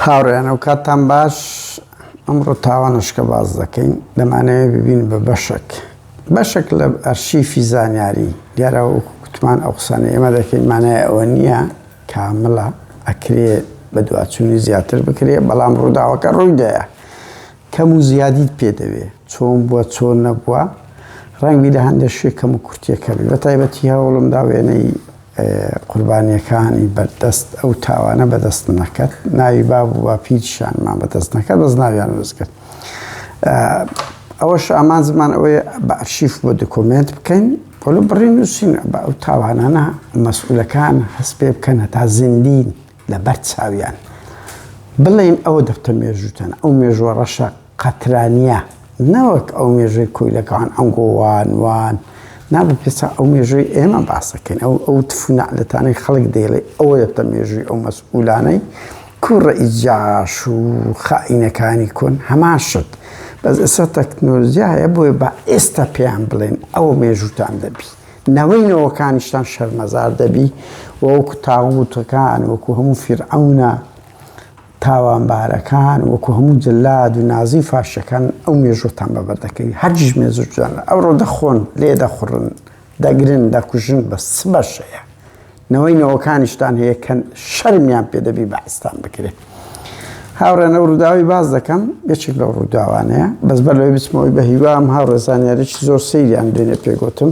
هاوڕێیان ئەوکاتتان باش ئەمڕۆ تاوانشکە باس دەکەین دەمانەوێت ببین بە بەشێک بەشێک لە ئەرشیفی زانیاری دیارە وەکو کوتمان ئەو قسانە ئێمە دەکەین مانای ئەوە نییە کاملە ئەکرێ بە دواچوونی زیاتر بکرێ بەڵام ڕووداوەکە ڕوویدایە کەم و زیادیت پێ دەوێ چۆن بووە چۆن نەبووە ڕەنگی لە هەندێک شوێ کەم و کورتیەکە بی بە تایبەتی هەوڵم دا وێنەی قوربانیەکانی بەردەست ئەو تاوانە بەدەست نەکەت ناوی باب و باپیریشانمان بەدەست نەکەت بەس ناویان وەزگرت ئەوەش ئامانجمان ئەوەیە بە ئەرشیف بۆ دۆکۆمێنت بکەین بۆ بڕی نووسین بە ئەو تاوانانە مەسئولەکان هەست پێ بکەن هەتا زیندین لەبەر چاویان بڵێن ئەوە دەبتە مێژووتان ئەو مێژووە ڕەشە قەترانیە نەوەک ئەو مێژووی کۆیلەکان ئەنگۆ وان وان نا بە پێچا ئەو مێژووی ئێمە باسەکەین ئەو ئەو تف و نەعلەتانەی خەڵک دەیڵێ ئەوە دەبتە مێژووی ئەو مەسئولانەی کو ڕەئیس جاش و خائینەکانی کۆن هەمان شت بەس ئێستا تەکنۆلۆژیا هەیە بۆیە با ئێستا پێیان بڵێن ئەوە مێژووتان دەبی نەوەی نەوەکانیشتان شەرمەزار دەبی و وەکو تاغوتەکان وەکو هەموو فیرعەونە تاوانبارەکان وەکو هەموو جەلاد و نازی و فاشەکان ئەو مێژووتان بەبەر دەکەوی هەرگیز مێژووتان ئەوڕۆ دەخۆن لێ دەخوڕن دەگرن دەکوژن بەس چ بەشەیە نەوەی نەوەکانیشتان هەیە کە شەرمیان پێ دەبی بەعستان بکرێت هاوڕێن ئەو ڕووداوی باس دەکەم یەکێک لەو ڕووداوانەیە بەس بەر لەوەی بچمەوەی بە هیوام هاوڕێ زانیاریی زۆر سەیریان دوێنێ پێگوتم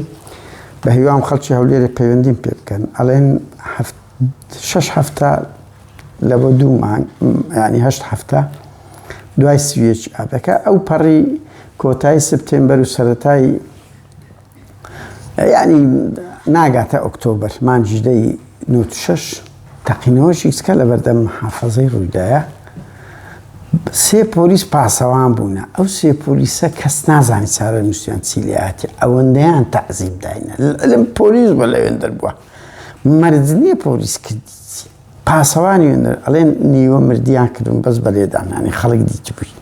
بە هیوام خەڵکی هەولێرێ پەیوەندیم پێ بکەن ئەڵێن شەش هەفتە لە بۆ دوو مانگ ینی هەشت هەفتە دوای سویەکی ئابەکە ئەو پەڕی کۆتای سپتێمبەر و سەتای ینی ناگاتە ئۆکتۆبەر مانگی دەی شش تەقینەوەشی سکە لە بەردەم حافەزەی ڕوویدایە سێ پۆلیس پاسەوان بوونە ئەو سێ پۆلیسە کەس نازانی چارە نووسیان چی لێهاتی ئەوەندەیان تەعزیب داینە لەم پۆلیس بە لەوێن دەربووە مەرج نییە پۆلیس کردی پاسەوانی وێنەر ئەڵێن نیوە مردیان کردوون بەس بە لێدان یانی خەڵک دیتبووی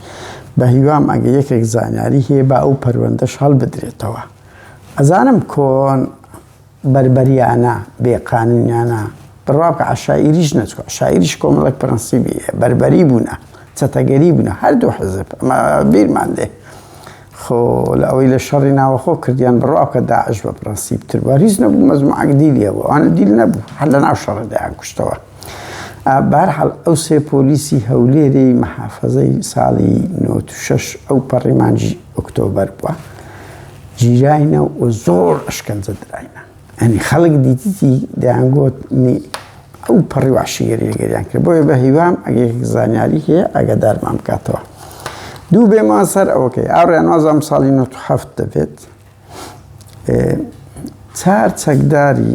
بە هیوام ئەگە یەکێک زانیاری هەیە با ئەو پەروەندەش هەڵبدرێتەوە ئەزانم کۆن بەربەریانە بێ قانونیانە بڕوا بکە عەشایریش نەچوو عەشایریش کۆمەڵێک پرەنسیبی هەیە بەربەری بوونە چەتەگەری بوونە هەردوو حزب ئەمە بیرمان دێ خۆ لە ئەوەی لە شەڕی ناوەخۆ کردیان بڕوا بکە داعش بە پرەنسیب تر بوو هیچ نەبوو مەجموعەک دیلی هەبوو ئەوانە دیل نەبوو هەر لە ناو شەڕە دەیان کوشتەوە بەهەرحاڵ ئەو سێ پۆلیسی هەولێری محافەزەی ساڵی 96 ئەو پەڕی مانگی ئۆکتۆبەر بووە گیراینە و زۆر ئەشکەنجە دراینە ئەنی خەڵک دیتیتی دەیانگوت ئەو پەڕی وحشیگەری لەگەریان کرد بۆیە بە هیوام ئەگەر زانیاری هەیە ئاگادارمان بکاتەوە دوو بێمە سەر ئەوەکەی ئاڕیان وازام ساڵی 97 دەبێت چار چەکداری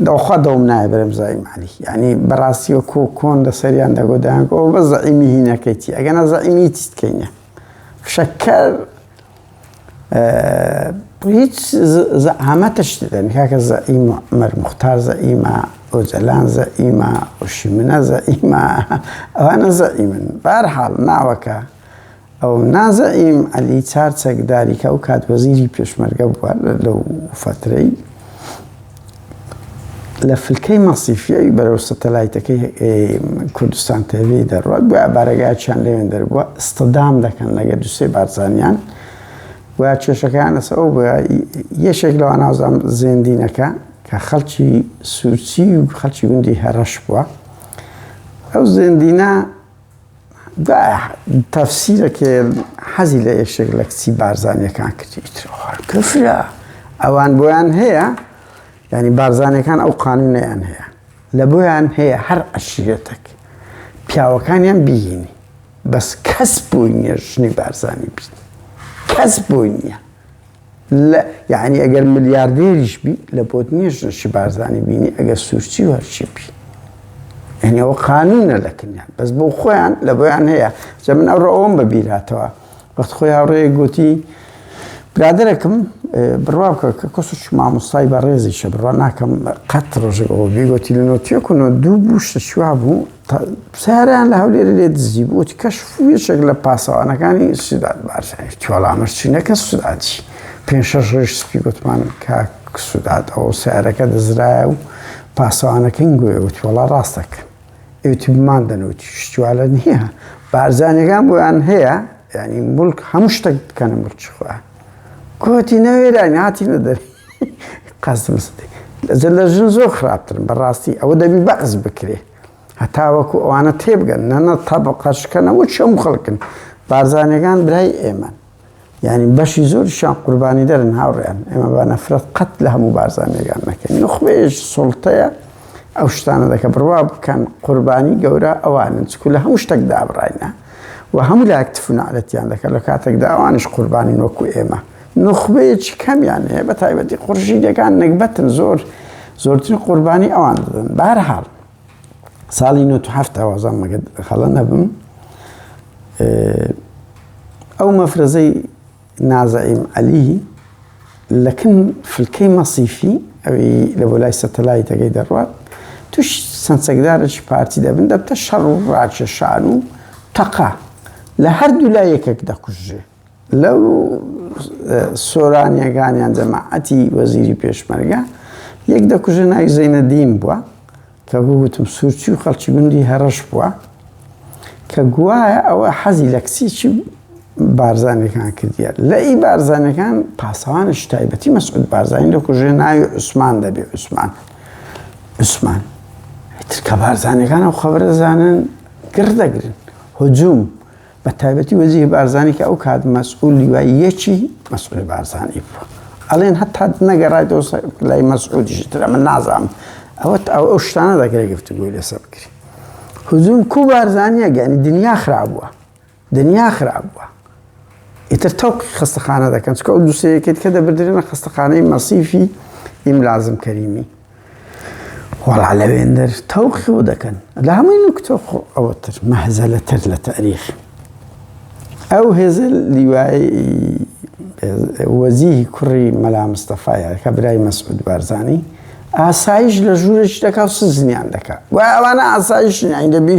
دەخوا دەوم نایە برم زعیم علی یعنی بەڕاستی وەکۆ کۆن لەسەریان دەگۆ دەیانگۆ بە زعیمی هینەکەیتی ئەگەنا زعیمی چیتکەینە فشەکەر هیچ زەعامەتش دەدەن کاکە زەعیم عومەر موختار زەعیمە ئۆجەلان زەعیمە ئۆشیمنە زەعیمە ئەوانە زەعیمن بارحاڵ ناوەکە ئەو نازەعیم عەلی چار چەکداری کە ئەو کات وەزیری پێشمەرگە بووە لەو فەترەی لە فلکەی مەسیفیەوی بەرەو سەتەلایتەکەی کوردستان تێڤی دەڕوات گویا بارەگایەکیان لەوێن دەربووە ئستدام دەکەن لەگە دوسێ بارزانیان گویا کێشەکەیان لەسەر ئەو بووە یەکێک لەوان نازانم زێندینەکە کە خەڵکی سوورچی و خەڵکی گوندی هەرەش بووە ئەو زێندینە تەفسیرەکێ حەزی لە یەکێک لە کچی بارزانیەکان کردی کفرە ئەوان بۆیان هەیە ینی بارزانەکان ئەو قانونیان هەیە لە بۆیان هەیە هەر عەشیرەتێک پیاوەکانیان بیهینی بەس کەس بۆی نییە ژنی بارزانی بیت کەس بۆی نییە لە یعنی ئەگەر ملیاردێریش بی لە بۆت نییە ژنشی بارزانی بینی ئەگەر سوورچی و هەرچی بی یعنی ئەوە قانونە لە کنیان بەس بۆ خۆیان لە بۆیان هەیە جا من ئەوڕۆ ئەوم بە بیراتەوە وەخت خۆی هاوڕێیەک گوتی برادەرەکم بڕوا بکە کە کەسێکی مامۆستای بەڕێزیشە بڕوا ناکەم قەت ڕۆژێک ئەوە بیگوتی لە نۆتیەک و نۆ دوو بوو شتە بوو سیارەیان لە هەولێر لێ دزی بوو وتی کەشف و یەکێک لە پاسەوانەکانی سوداد بارزانی وتی وەڵا ئەمەش چی نەکە سودادی پێنج شەش ڕۆژ سپی گوتمان کاک سوداد ئەوە سیارەکە دزرایە و پاسەوانەکەی گوێ وتی وەڵا ڕاست دەکەن. ئێوتی بمان دەنوتی شتوالە نییە بارزانەکان بۆیان هەیە ینی ملک هەموو شتێک بکەنە ملکی خۆیان گوتی نەوێرانی هاتینە دەری قەزم لە ژن زۆر خراپترن بەڕاستی ئەوە دەبی بەعز بکرێ هەتاوەکو ئەوانە تێبگەن نەنە تەبقەشکەنەوە چەم خەڵکن بارزانەکان برای ئێمەن یانی بەشی زۆریشیان قوربانیدەرن هاوڕێیان ئێمە بە نەفرەت قەت لە هەموو بارزانیەکان نەکەین نوخبەیەش سوڵتەیە ئەو شتانە دەکە بڕوا بکەن قوربانی گەورە ئەوانن چکو لە هەموو شتێک دابڕاینە و هەموو لایەک تف و نەعلەتیان دەکە لە کاتێکدا ئەوانیش قوربانین وەکو ئێمە نوخبەیەکی کەمیان هەیە بە تایبەتی قورژیدەکان نەگبەتن زۆر زۆرترین قوربانی ئەوان دەدەن بەهەرحاڵ ساڵی 97 وازان مەگەر خەڵە نەبم ئەو مەفرەزەی نازعیم عەلی لەکن فلکەی مەسیفی ئەوی لە بۆ لای سەتەلایتەکەی دەڕوات توش چەند چەکدارێکی پارتی دەبن دەبتە شەڕ و ڕاکێشان و تەقە لە هەردوو لای یەکێک دەکوژێ لەو سۆرانیەکان یان جەماعەتی وەزیری پێشمەرگە یەک دەکوژە ناوی زەینەدین بووە کە گوتم سوورچی و خەڵکی گوندی هەڕەش بووە کە گوایە ئەوە حەزی لە کچێکی بارزانەکان کردیە لە ئی بارزانەکان پاسەوانش تایبەتی مەسعود بارزانی دەکوژێ ناوی عوسمان دەبێ عوسمان عوسمان تر کە بارزانەکان ئەو خەبەرە زانن گڕ دەگرن هجوم بە تایبەتی وەزیری بارزانی کە ئەو کات مەسئول لیوای یەکی مەسئول بارزانی بووە ئەڵێن هەتا نەگەڕایتەوە لای مەسعودیش تر ئەمە نازانم ئەوە ئەو ئەو شتانە دەکرێت گفتوگۆی لەسەر بکرێ هجوم کو بارزانیە گەنی دنیا خراپ بووە دنیا خراپ بووە ئیتر تەوقی خەستەخانە دەکەن چکە ئەو دووسەیەکێت کە دەبردرێنە خەستەخانەی مەسیفی ئیملازم کەریمی وەڵا لەوێندەر تەوقی و دەکەن لە هەمووی نوکتە خۆ ئەوەتر مەهزەلەتر لە تاریخ ئەو هێزە لیوای وەزیری کوڕی مەلا مستەفایە کە برای مەسعود بارزانی ئاسایش لە ژوورێکی دەکا و سزنیان دەکا وای ئەوانە ئاسایش نیان دەبی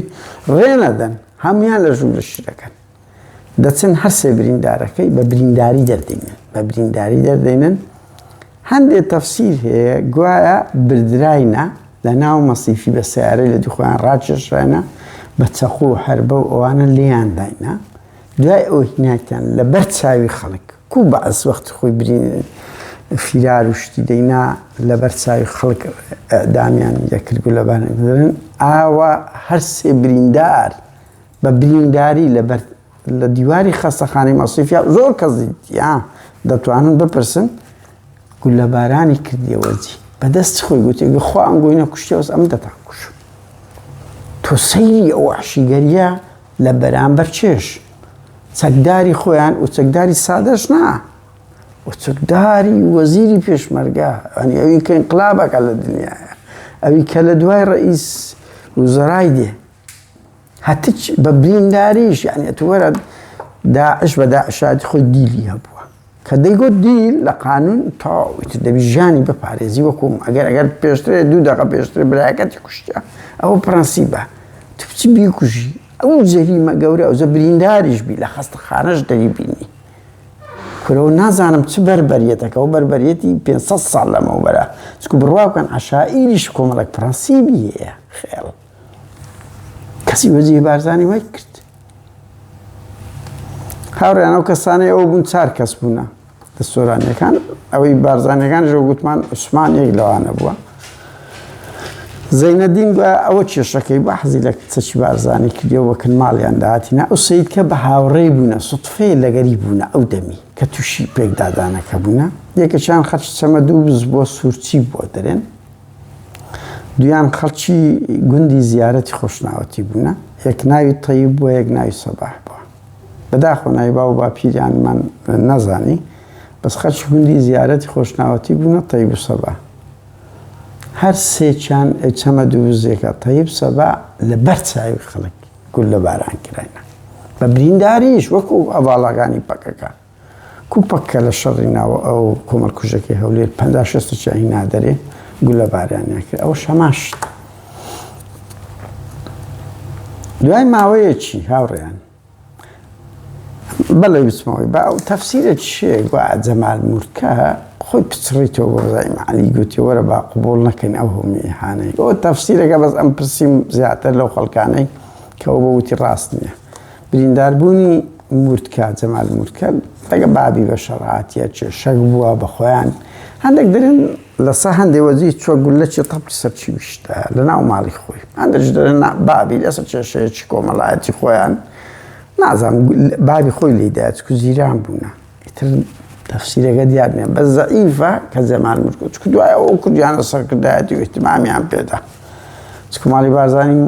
ڕێ نەدەن هەمویان لە ژوورشی دەکەن دەچن هەر سێ بریندارەکەی بە برینداری دەردێنن بە برینداری دەردێنن هەندێ تەفسیر هەیە گوایە بردراینە لە ناو مەسیفی بە سیارەی لە دوخۆیان ڕاکێشرانە بە چەقۆ و حربە و ئەوانە لێیان داینا دوای ئەو هیناتیان لە بەر چاوی خەڵک کو بەعس وەختی خۆی برین فیرار و شتی دەینا لەبەر چاوی خەڵک ئەدامیان دەکرد گولەبان ئاوا هەر سێ بریندار بە برینداری لە بەر لە دیواری خەستەخانەی مەسیفیا زۆر کەس دیتیا دەتوانن بپرسن گولەبارانی کردیە وەجی بەدەست خۆی گوتی گە خوا ئەم گۆینە کوشتیەوەس ئەم دەتان کوشم تۆ سەیری ئەو وەحشیگەریە لە بەرامبەر چێش چەکداری خۆیان و چەکداری سادەش نا و چەکداری وەزیری پێشمەرگە ئەنی ئەوی کە انقلابەکە لە دنیاە ئەوی کە لە دوای ڕئیس وزەرای دێ هەتچ بە برینداریش یعنی ئەتوو وەرە داعش بە داعشاتی خۆی دیلی هەبووە کە دەیگوت دیل لە قانون تەواو ئیتر دەبی ژیانی بپارێزی وەکوم ئەگەر ئەگەر پێشترێ دوو دەقە پێشتر برایەکەتی کوشتە ئەوە پرەنسیبە تو بچی بیکوژی ئەو جەریمە گەورە ئەوجە برینداریش بی لە خەستەخانەش دەریبینی کورەوە نازانم چ بەربەریەتەکە و بەربەریەتی 500 ساڵ لەمەوبەرە چکو بڕوا بکەن عەشائیریش کۆمەڵێک پرەنسیبی هەیە خێڵ کەسی وەزیر بارزانی وای کرد هاوڕێیان ئەو کەسانەی ئەو بوون چار کەس بوونە لە سۆرانیەکان ئەوەی بارزانەکان ژە گوتمان عوسمان یەک لەوانە بووە زەینەدین بە ئەوە کێشەکەی بە حەزی لە چەکی بارزانی کردیەوە وەکن ماڵیان داهاتینا ئەو سید کە بە هاوڕێی بوونە سوتفەیە لەگەری بوونە ئەو دەمی کە تووشی پێکدادانەکە بوونە یەکەچیان خەرچ چەمە دوو بز بۆ سوورچی بۆ دەرێن دویان خەڵکی گوندی زیارەتی خۆشناوەتی بوونە، یەک ناوی تەیب بووە یەک ناوی سەباح بووە. بەداخەوە ناوی باو و باپیریانمان نەزانی، بەس خەڵکی گوندی زیارەتی خۆشناوەتی بوونە تەیب و سەباح. هەر سێکیان چەمە دووزێکە تەیب سەباح لە بەر چاوی خەڵک گوللە باران کراینە. بە برینداریش وەکو هەڤاڵەکانی پەکەکە. کو پەککە لە شەڕی ناوە ئەو کۆمەڵکوژەکەی هەولێر 50 شێستەکیان هینا دەرێ گولە بارانیان کرد ئەوە شەمان شت دوای ماوەیەکی هاوڕێیان. بەڵێ بچمەوەی با ئەو تەفسیرە چیە گوایە جەمال مورتکە خۆی پچڕیتەوە بۆ زەعیم عەلی گوتی وەرە با قبوڵ نەکەین ئەو هەموو ئیهانەی ئەوە تەفسیرەکە بەس ئەم پرسیم زیاتر لەو خەڵکانەی کە ئەو بە وتی ڕاست نییە برینداربوونی مورتکە جەمال مورتکە لەگە بابی بە شەڕاتیە کێشەک بووە بە خۆیان هەندێک دەرن لەسە هەندێ وەجی چوە گولەکی تەپی سەر چی ویشتە لە ناو ماڵی خۆی هەندێک دەرن بابی لەسەر کێشەیەکی کۆمەڵایەتی خۆیان نازانم بابی خۆی لێی دایە چکو زیران بوونە ئیتر تەفسیرەکە دیار نییە بەس زەعیفە کە جەمال مورکو چکو دوای ئەو کوردیانە سەرکردایەتی و اهتمامیان پێدا چکو ماڵی بارزانی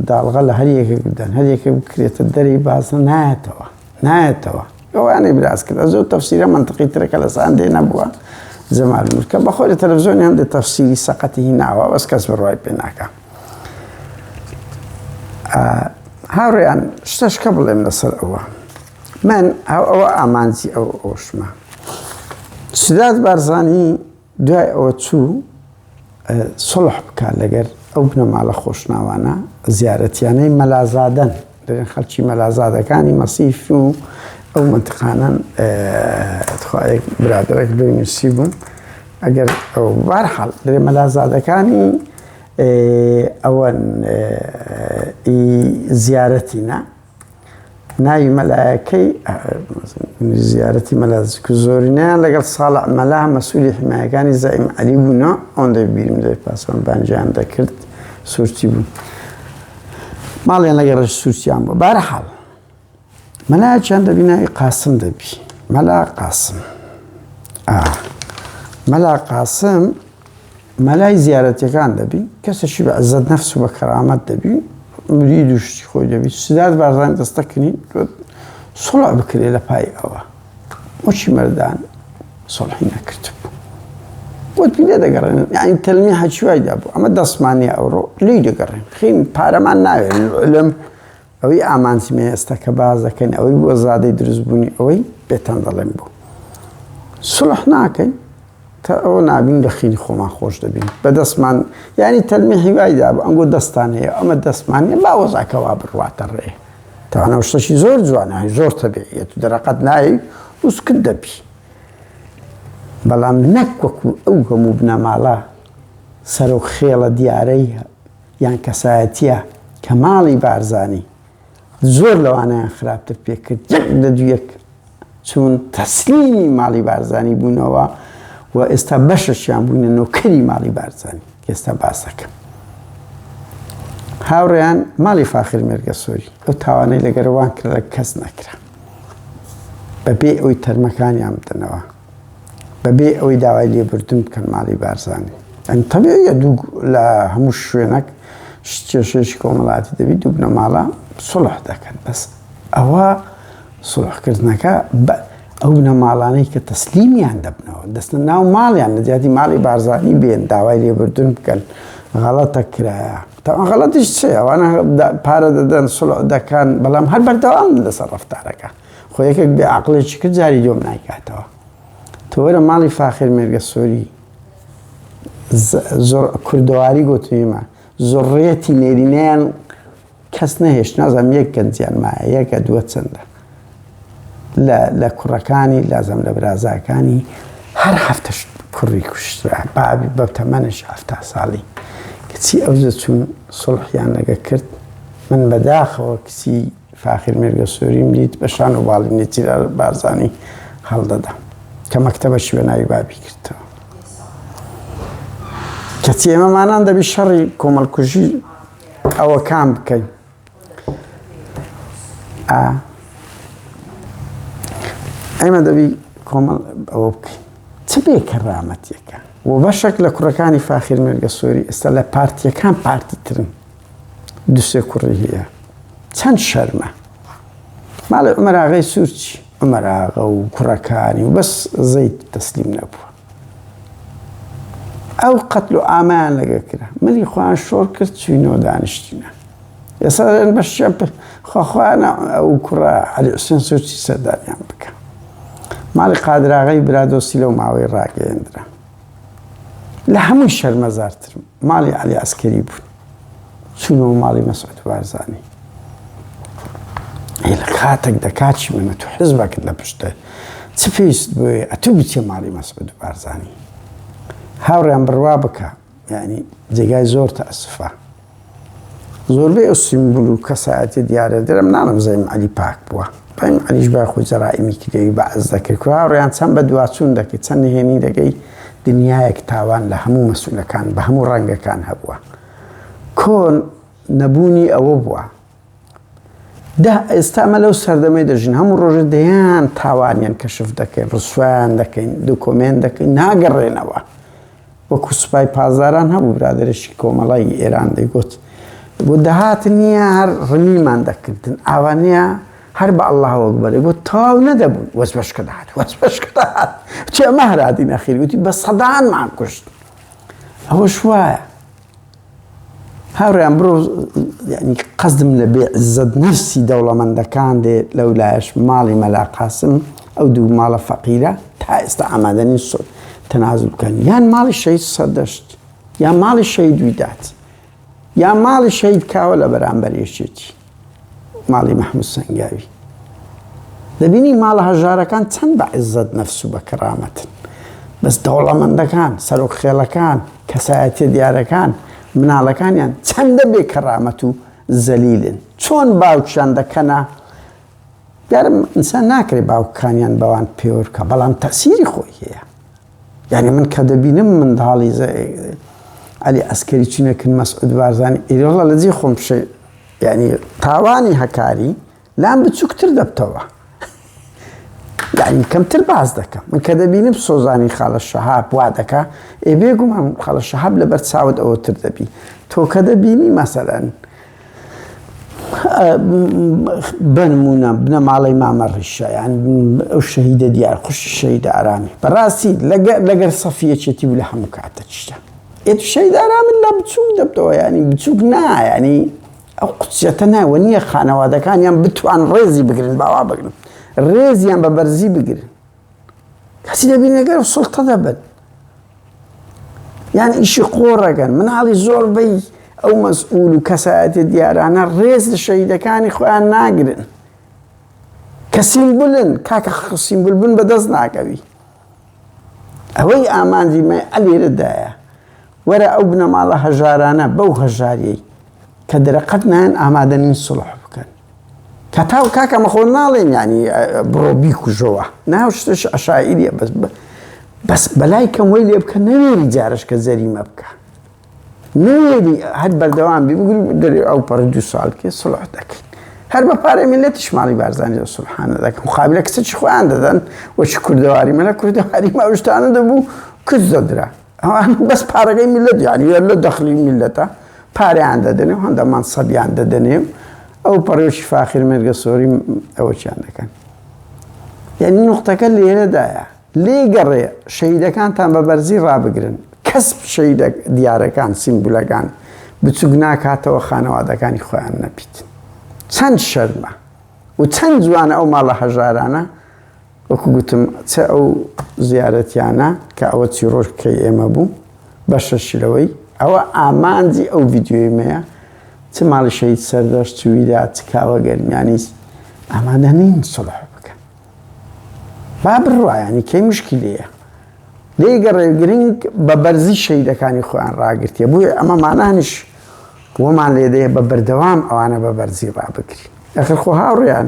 داڵغە لە هەر یەکێک بدەن هەر یەکێک بکرێتە دەری بازە نایەتەوە نایەتەوە ئەوانەی براز کرد زۆر تەفسیرە منطقی ترەکە لە ساندێ نەبووە جەمال مورکە بەخۆی لە تەلەڤزیۆنی هەندێک تەفسیری سەقەتی هیناوە بەس کەس بڕوای پێ ناکا هاوڕێیان شتەشکە بڵێم لەسەر ئەوە من ئەوە ئامانجی ئەو ئەوشمە سداد بارزانی دوای ئەوە چوو سڵح بکە لەگەر ئەو بنەماڵە خۆشناوانە زیارەتیانەی مەلازادەن دەێن خەڵکی مەلازادەکانی مەسیف و ئەو منتقانەن تخوایەک برادەرێک لۆی نووسی بووم ئەگەر ئەو بارحاڵ دەێ مەلازادەکانی ئەوەن ئی زیارەتینە ناوی مەلایەکەی زیارەتی مەلا زۆرینەیان لەگەڵ ساڵح مەلا مەسوولی حمایەکانی زەعیم عەلی بوونە ئەوەندەی بیرم دێت پاسان بانگیان دەکرد سوورچی بوو ماڵیان لەگەڵ ڕەش سوورچیان بوو بارحاڵ مەلایەکیان دەبی ناوی قاسم دەبی مەلا قاسم مەلا قاسم مەلای زیارەتەکان دەبی کەسێکی بە عزت نەفس و بە کەرامەت دەبی مرید و شتی خۆی دەبی سداد بارزانی دەستەکنی سڵع بکرێ لە پای ئەوە وەچی مەردان سڵحی نەکردبوو وتی لێ دەگەڕێن یعنی تەلمی هەچوای دابوو ئەمە دەستمانە ئەوڕۆ لی دەگەڕێن خین پارەمان ناوێت لەم ئەوەی ئامانجی مە ئێستا کە باس دەکەین ئەوەی بووە زادەی دروستبوونی ئەوەی پێتان دەڵێم بوو سڵح ناکەین تا ئەوە نابین لە خینی خۆمان خۆش دەبین بەدەستمان یعنی تەلمی هیوای دابوو ئەنگۆ دەستان هەیە ئەمە دەستمان نیە با وەزعەکە وا بڕواتە ڕێ تاوانە شتەشی زۆر جوانە زۆر تەبیعیە تو دەرەقەت نایەی وسکت دەبی بەڵام نەک وەکو ئەو هەموو بنەماڵە سەرۆک خێڵە دیارەی یان کەسایەتیە کە ماڵی بارزانی زۆر لەوانەیان خراپتر پێکرد یەک لە دویەک چوون تەسلیمی ماڵی بارزانی بوونەوە و ئێستا بەشەشیان بوونە نۆکەری ماڵی بارزانی ئێستا باسەکەم هاوڕێیان ماڵی فاخر مێرگەسۆری ئەو تاوانەی لەگەرەوان کرا کەس نەکرا بەبێ ئەوی تەرمەکانیان بدەنەوە بەبێ ئەوەی داوای لێبوردن بکەن ماڵی بارزانی ئەم تەبیعیە دوو لە هەموو شوێنێک کێشەیەکی کۆمەڵاتی دەبی دوو بنەماڵە سڵح دەکەن بەس ئەوە سڵحکردنەکە ئەو بنەماڵانەی کە تەسلیمیان دەبنەوە دەستە ناو ماڵیان لە جیاتی ماڵی بارزانی بێن داوای لێبوردن بکەن غەڵەتە کرایە تاوان غەڵەتیش چێ ئەوانە پارە دەدەن سڵح دەکەن بەڵام هەر بەردەوام لەسەر ڕەفتارەکە خۆ یەکێک بێ عەقڵێکی کرد جاری دووەم نایکاتەوە تۆ وەرە ماڵی فاخر مێرگەسۆری زۆر کوردەواری گۆتویمە زۆڕێتی نێرینەیان کەس نەهێشت نازانم یەک گەنجیان مایە یەکە دووە چەندە لە لە کوڕەکانی لازم لە برازاکانی هەر هەفتەش کوڕی کوشترا بابی بە تەمەنش هەفتا ساڵی کچی ئەو چوون سڵحیان لەگە کرد من بەداخەوە کچی فاخیر مێرگەسۆریم دیت بە شان و باڵی نێچیران بارزانی هەڵدەدا کە مەکتەبەشی بە ناوی بابی کردەوە. کەچی ئێمەمانان دەبی شەڕی کۆمەڵکوژی ئەوەکان بکەین. ئێمە دەبی کۆمەڵ ئەوە بکەین چ بێ کەرامەتێکە و بەشێک لە کوڕەکانی فاخیر مێرگەسۆری ئێستا لە پارتیەکان پارتی ترن دوسێ کوڕی هەیە چەند شەرمە ماڵی عمر ئاغای سوورچی عمر ئاغا و کوڕەکانی و بەس زەید تەسلیم نەبووە ئەو قەتل و ئامیان لەگە کرا ملی خۆیان شۆڕ کرد چوینەوە دانیشتینە ئێستا بەشیان خواخوانە ئەو کوڕە عەلی حوسێن سوورچی سەردانیان بکە ماڵی قادراغی برادۆستی لەو ماوەی ڕاگەیەندرا لە هەمووی شەرمەزارتر ماڵی عەلی عەسکەری بوون چوونەوە ماڵی مەسعود بارزانی. لە کاتێک دەکات چی منە تو حزبەکت لە پشتە چ پێویست بۆیە ئەتوو بچێ ماڵی مەسعود بارزانی هاوڕیان بڕوا بکە یعنی جێگای زۆر تەئەسفە زۆربەی ئەو سیمبول و کەسایەتی دیارە درم ناڵم زەیم عەلی پاک بووە زەیم عەلیش بای خۆی جەرائیمی کردەوی بەعس دەکرد کورە هاوڕێیان چەند بە دواچوون دەکەی چەند نهێنی دەگەی دنیایەک تاوان لە هەموو مەسولەکان بە هەموو ڕەنگەکان هەبووە کۆن نەبوونی ئەوە بووە ده ئێستا ئەمە لەو سەردەمەی دەژین هەموو ڕۆژە دەیان تاوانیان کەشف دەکەین ڕسوایان دەکەین دوکۆمێنت دەکەین ناگەڕێنەوە وەکو سوپای پاسداران هەبوو برادەرێکی کۆمەڵی ئێران دەیگوت گوت دەهات نییە هەر ڕمیمان دەکردن ئاوا نییە هەر بە ئەڵڵاه ئەکبەر گوت تەواو نەدەبوو وەزبەشکە دەهات وەزبەشکە دەهات چی ئەمە هەراتین ئەخیر گوتی بە سەدانمان کوشت ئەوەش وایە هاوڕێیان بڕۆ یعنی قەزم لە بێ عزەت نەفسی دەوڵەمەندەکان دێ لەو لایەش ماڵی مەلا قاسم ئەو دوو ماڵە فەقیرە تا ئێستا ئامادە نین سۆ تەنازول بکەن یان ماڵی شەهید سەردەشت یان ماڵی شەهید ویدات یان ماڵی شەهید کاوە لە بەرامبەر یەکێتی ماڵی مەحمود سەنگاوی دەبینی ماڵە هەژارەکان چەند بە عزت نەفس و بە کەرامەتن بەس دەوڵەمەندەکان سەرۆک خێڵەکان کەسایەتیە دیارەکان مناڵەکانیان چەندە بێ کەرامەت و زەلیلن چۆن باوکیان دەکەنە دیارە ئینسان ناکرێت باوکانیان بەوان پێوەر بکە بەڵام تەسیری خۆی هەیە یعنی من کە دەبینم منداڵی علی ئەسکەری چینەکن مەسعود بارزانی ئیرۆڵە لە جێ خۆم یانی تاوانی هەکاری لام بچووکتر دەبتەوە یعنی کەمتر باس دەکەم من کە دەبینم سۆزانی خاڵە شەهاب وا دەکا ئێ بێگومان خاڵە شەهاب لەبەر چاوت ئەوە تر دەبی تۆ کە دەبینی مەسەلەن بنمونە بنەماڵەی مامە ڕیشە یان ئەو شەهیدە دیار خوشی شەهیدە ئارامی بەڕاستی لەگەر سەفی یەکێتی و لە هەموو کاتە چشتە ئێ شەهید ئارامت لا بچووک دەبتەوە ینی بچووک نا ینی ئەو قودسیەتە ناوە نییە خانەوادەکانیان بتوان ڕێزی بگرن باوا بگرن ڕێزیان بە بەرزی بگرن کەسی دەبینەگەر سڵتە دەبن یان ئیشی قۆڕەکەن مناڵی زۆربەی ئەو مەسئول و کەسایەتی دیارانە ڕێز لە شەهیدەکانی خۆیان ناگرن کە سیمبولن کاکە سیمبول بن بەدەست ناکەوی ئەوەی ئامانجی مە ئەلێرەدایە وەرە ئەو بنەماڵە هەژارانە بەو هەژاریەی کە دەرەقەت نایەن ئامادە نین سڵح بکەن کەتاو کاکە مەخۆ ناڵێن ینی بڕۆ بیکوژەوە ناو شتش عشائریە بەس بەس بەلای کەم وەی لێ بکە نەوێری جارش کە جەریمە بکە نەوێری هەر بەردەوام بی بگری دەرێ ئەو پەڕی دوو ساڵ کێ سڵح دەکەین هەر بە پارەی میلەتیش ماڵی بارزانی ئەو سڵحانە دەکەن قابلە کچێکی خۆیان دەدەن وەچ کوردەواری مەلە کوردەواری ما ئەو شتانە دەبوو کچ دەدرا ئەوان بەس پارەکەی میلەت یعنی لە دەخلی میلەتە پارەیان دەدەنێ و هەندە مەنسەبیان دەدەنێ و ئەو پەڕێکی فاخیر مێرگەسۆری ئەوەچیان دەکەن یعنی نقطەکە لێرەدایە لێی گەڕێ شەهیدەکانتان بە بەرزی ڕابگرن کەس شەهیدە دیارەکان سیمبولەکان بچوک ناکاتەوە خانەوادەکانی خۆیان نەبیت چەند شەرمە و چەند جوانە ئەو ماڵە هەژارانە وەکو گوتم چ ئەو زیارەتیانە کە ئەوە چیڕۆکەی ئێمە بوو بەشەشی لەوەی ئەوە ئامانجی ئەو ڤیدیۆی مەیە چ ماڵی شەهید سەردەشت چ ویدا چ کاوە گەرمیانی ئامادە نین سڵح بکەن با بڕوا یانی کەی مشکلەیە لێی گەڕێ گرنگ بە بەرزی شەیدەکانی خۆیان ڕاگرتیە بۆیە ئەمە مانانیش وەمان لێ دەیە بە بەردەوام ئەوانە بە بەرزی ڕابگری ئەخر خۆ هاوڕێیان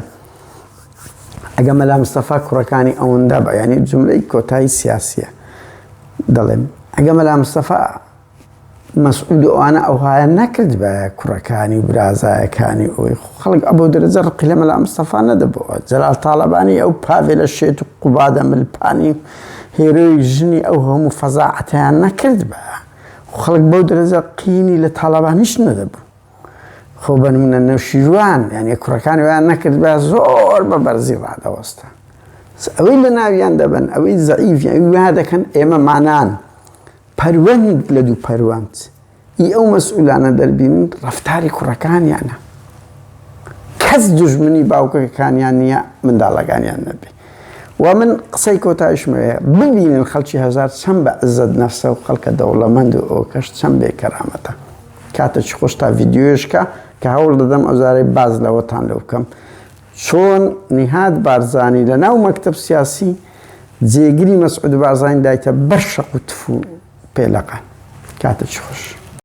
ئەگە مەلا مستەفا کوڕەکانی ئەوەندە بە ینی جملەی کۆتایی سیاسیە دەڵێم ئەگە مەلا مستەفا مەسعود و ئەوانە ئەوهایان نەکردبایە کوڕەکانی و برازایەکانی ئەوەی خەڵک ئەبەو دەرەجە ڕقی لە مەلا مستەفا نەدەبەوە جەلال تاڵەبانی ئەو پاڤێلە شێت و قوبادە ملپانی و هێرۆی ژنی ئەو هەموو فەزاعەتیان نەکردبایە خەڵک بەو دەرەجە قینی لە تاڵەبانیش نەدەبوو خۆ بەنمونە نەوشیروان یعنی کوڕەکانی ویان نەکردبا زۆر بە بەرزی ڕادەوەستا ئەوەی لە ناویان دەبن ئەوەی زەعیف ئەوی وا دەکەن ئێمە مانان پەروەند لە دوو پەروەند ی ئەو مەسئولانە دەربینن ڕەفتاری کوڕەکانیانە کەس دوژمنی باوکەکانیان نییە منداڵەکانیان نەبێ و من قسەی کۆتایشمەوەیە ببینن خەڵکی هەزار چەند بە عزت نەفسە و خەڵکە دەوڵەمەند و ئەوکەش چەند بێ کەرامەتە کاتێکی خۆش تا ڤیدیۆیشکە کە هەوڵ دەدەم ئەوزارەی باز لەوەتان لەو بکەم. چۆن نیهاد بارزانی لە ناو مەکتەب سیاسی جێگری مەسعود بارزانی دایتە بەر شەق و تف و پێلەقان. کاتێکی خۆش.